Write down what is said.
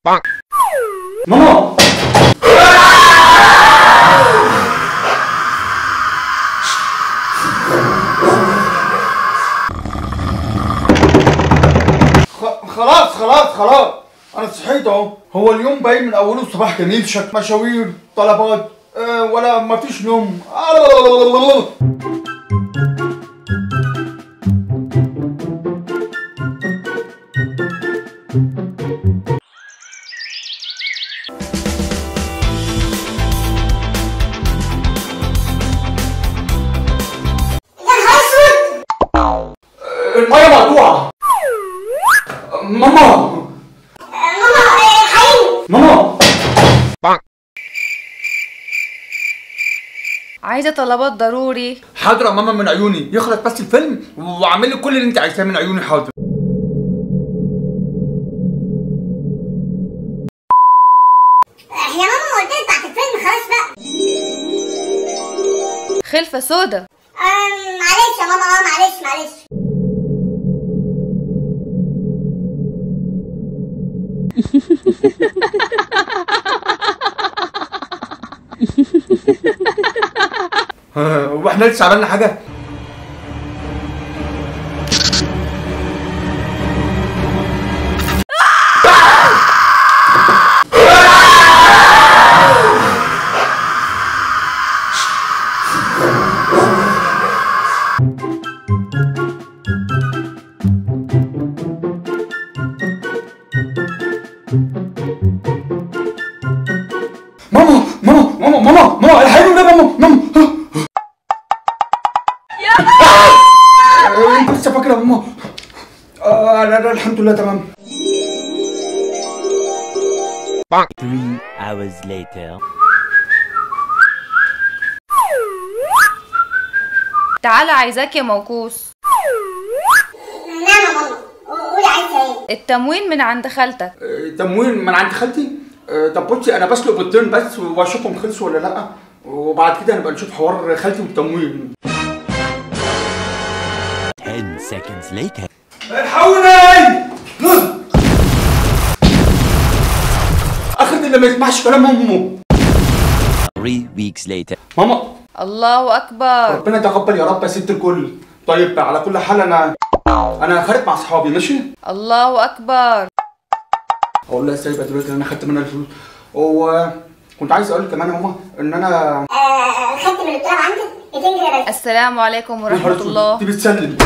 ماما خلاص خلاص خلاص، انا صحيت اهو. هو اليوم باين من اوله الصباح جميل، شك مشاوير طلبات ولا مفيش نوم. المية مقطوعة. ماما ماما الحقيني. ماما عايزة طلبات ضروري. حاضر يا ماما من عيوني، يخلص بس الفيلم واعمل لك كل اللي انت عايزاه من عيوني. حاضر. يا ماما قلت لك بعد الفيلم خلاص بقى. خلفة سودا. معلش يا ماما، معلش معلش. واحنا لسه عملنا حاجة؟ ماما ماما ماما ماما ماما الحقيني ده. ماما ماما يا انت لسه فاكره يا ماما؟ لا لا الحمد لله تمام. 3 hours later. تعالى عايزاك يا موكوس. نعم يا ماما، قولي عايزه ايه؟ التموين من عند خالتك. التموين من عند خالتي؟ طب بصي انا بسلق بيضتين بس واشوفهم خلصوا ولا لا، وبعد كده نبقى نشوف حوار خالتي والتموين. 10 seconds later. الحقوني! اخد اللي ما يسمعش كلام امه. 3 weeks later. ماما الله اكبر، ربنا يتقبل يا رب يا ست الكل. طيب على كل حال انا خارج مع اصحابي، ماشي؟ الله اكبر. اقول لها ازاي بقى دلوقتي انا خدت منها الفلوس؟ وكنت عايز اقول لك كمان يا ماما ان انا خدت من الدولاب عندي 200 جنيه بس. السلام عليكم ورحمة الله. دي بتسلم.